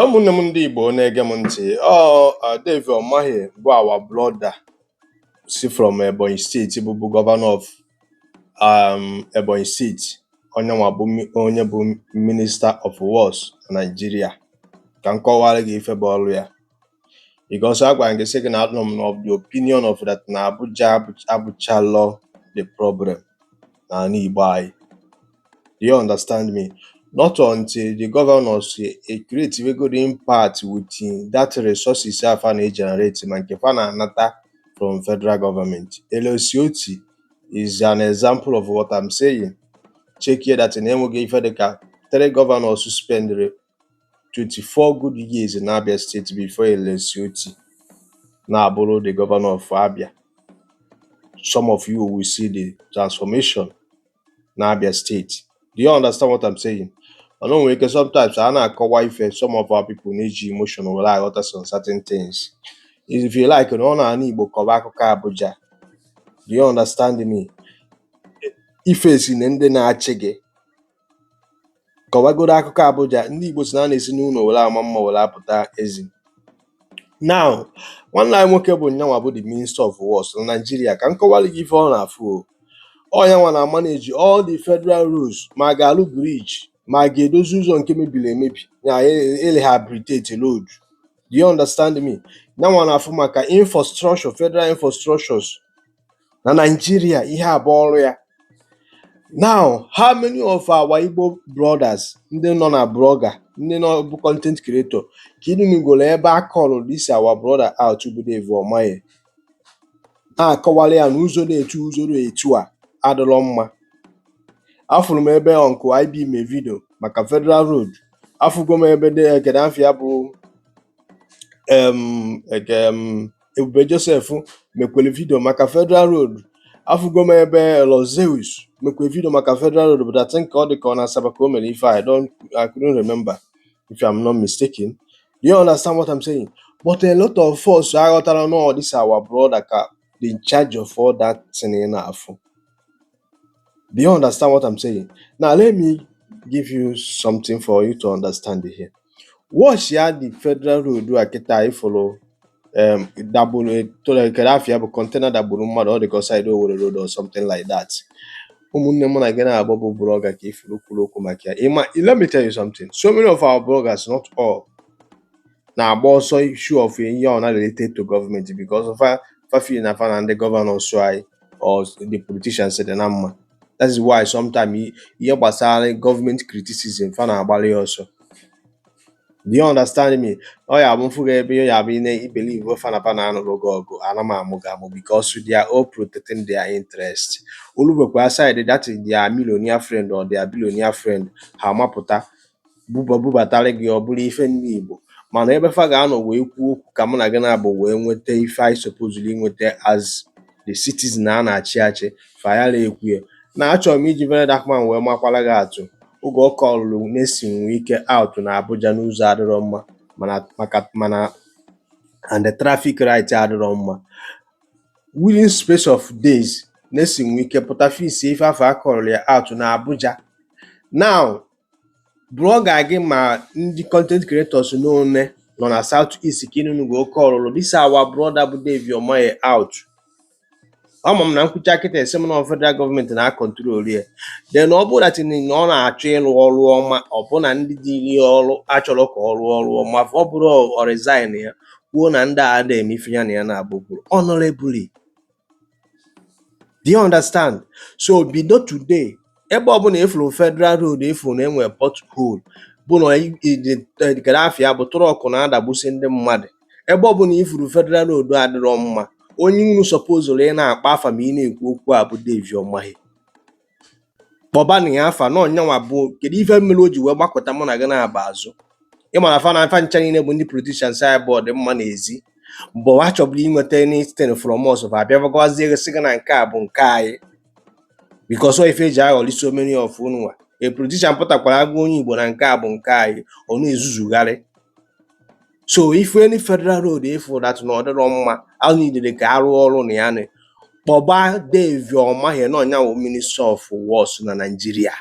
Ụmụnne m ndị Igbo na-ege m ntị, ọ Dave Umahi bụ our brother si from Ebonyi State, bụbu governor of Ebonyi State, onye nwa bụ onye bụ Minister of Works na Nigeria. Ka m kọwara gị ife bụ ọrụ ya, because agwara m gị sị gị na anọ m of the opinion of that na Abuja abụchalọ the problem n'ala Igbo anyị. Do you understand me? Not until the governors create good impact with that resources afa na-generate ma nke fa na-anata from federal government. Alex Otti is an example of what I'm saying. Check here that na enweghị ife dịka three governors spend 24 good years in Abia State before Alex Otti na-abụrụ the governor of Abia. Some of you will see the transformation na Abia State. Do you understand what I'm saying? Mana o nwere ike sometimes a na-akọwa ife, some of our people na-eji emotion were aghọta some certain things. If you like, na ọ na-ala Igbo kọba akụkọ Abuja. Do you understand me? Ife si na ndị na-achị gị kọwagoro akụkọ Abuja, ndị Igbo si na a na-esi n'ụlọ were ama mma were apụta ezi. Now, nwanne anyị nwoke bụ nyanwa bụ the Minister of Works na Nigeria. Ka m kọwara gị ife ọ na-afụ o. Ọ yanwa na manage all the federal roads, ma a ga-alụ bridge, ma a ga-edozi ụzọ nke mebiri emebi na rehabilitate road. Do you understand me? Yanwa na-afụ maka infrastructure, federal infrastructures na Nigeria. Ihe a bụ ọrụ ya. Now, how many of our Igbo brothers ndị nọ na blogger, ndị nọ bụ content creator, ka ịnụnugoro ebe a kọrọ this our brother out bụ Dave Umahi, na-akọwara ya na ụzọ na-etu ụzọ na-etu a adịrọ mma? Afụrụ m ebe Uncle IB mee video maka federal road. Afụgo m ebe dị kedu afịa bụ eke Ebube Joseph mekwere video maka federal road. Afụgo m ebe Elozeus mekwere video maka federal road, but I think ọ dị ka ọ na Asaba ka o mere ife a. I couldn't remember, if I'm not mistaken. Do you understand what I'm saying? But a lot of us aghọtara na this our brother ka dị in charge of all that thing ị na-afụ. Do you understand what I'm saying? Now let me give you something for you to understand here. Watch ya, the federal road a kịta ifụrụ dagburu kedu afịa bụ container dagburu mmadụ, ọ dị ka side Owerri road or something like that. Ụmụnne mụ na gị na-agba bụ blogger ka ifuru kwuru okwu maka ya. Ịma, let me tell you something. So many of our bloggers, not all, na-agba ọsọ issue of ihe ọ na related to government, because fa feel na fa na ndị governors anyị or the politicians dị na mma. That is why sometimes ihe gbasara government criticism, fa na-agbalị ya ọsọ. Do you understand me? Ọ ya bụ mfụ gị ebe ya bụ ị na-ebelieve fa na fa na-anụrụ gị ọgụ, ana m amụ gị amụ, because they are all protecting their interest. Olubekwa side that is their millionaire friend or their billionaire friend, ha amapụta bubatara gị ọ bụrụ ife ndị Igbo. Mana ebe fa ga-anọ wee kwuo okwu ka mụ na gị na-abụ wee nweta ife anyị supposedly nweta as the citizen a na-achị achị, fa ya ekwu ya. Na achọrọ m iji Very Dark Man wee makwara gị atụ. Oge ọ kọlụrụ Nyesom Wike out na Abuja n'ụzọ adịrọ mma, mana maka mana and the traffic light adịrọ mma, within space of days Nyesom Wike pụta fix ife afọ akọrọ ya out na Abuja. Now, blogger gị ma ndị content creators n'one nọ na South East ka ịnụnụ oke ọlụlụ this our brother bụ Dave Umahi out. Ama m na nkwucha kịta esi m na federal gọọmenti na-acontrol ya. Then ọ bụrụ that na ọ na-achọ ịrụ ọrụ ọma, ọ bụ na ndị dị ya ọrụ achọrọ ka ọ rụọ ọrụ ọma, ọ bụrụ ọ resign ya, kwuo na ndị a na-eme ife ya na ya na-abụ kwuru honorably. Do you understand? So bido today, ebe ọbụla efuru federal road, efuru na enwere pothole, bụ na kedu afịa bụ truck na-adagbusi ndị mmadụ, ebe ọbụla ifuru federal road adịrọ mma, onye unu supposed ị na-akpa afa ma ị na-ekwu okwu a bụ Dave Umahi. Kpọbanụ ya afa na ọnyanwa bụ kedu ife mere o ji wee gbakọta mụ na gị na-aba azụ. Ịmara fa na afa ncha niile bụ ndị politicians anyị bụ ọdịmma n'ezi mgbe ha chọburu inweta anything from us, fa abịa gwazie gị sị gị na nke a bụ nke anyị, because ọ ife eji aghọrị so many of unu nwa. A politician pụtakwara agwa onye Igbo na nke a bụ nke anyị, ọ na-ezuzugharị. So if any federal road ịfụ that na ọ dịrọ mma, a needed ka arụ ọrụ na ya, ni kpọba Dave Umahi na ọnyanwụ Minister of Works na Nigeria.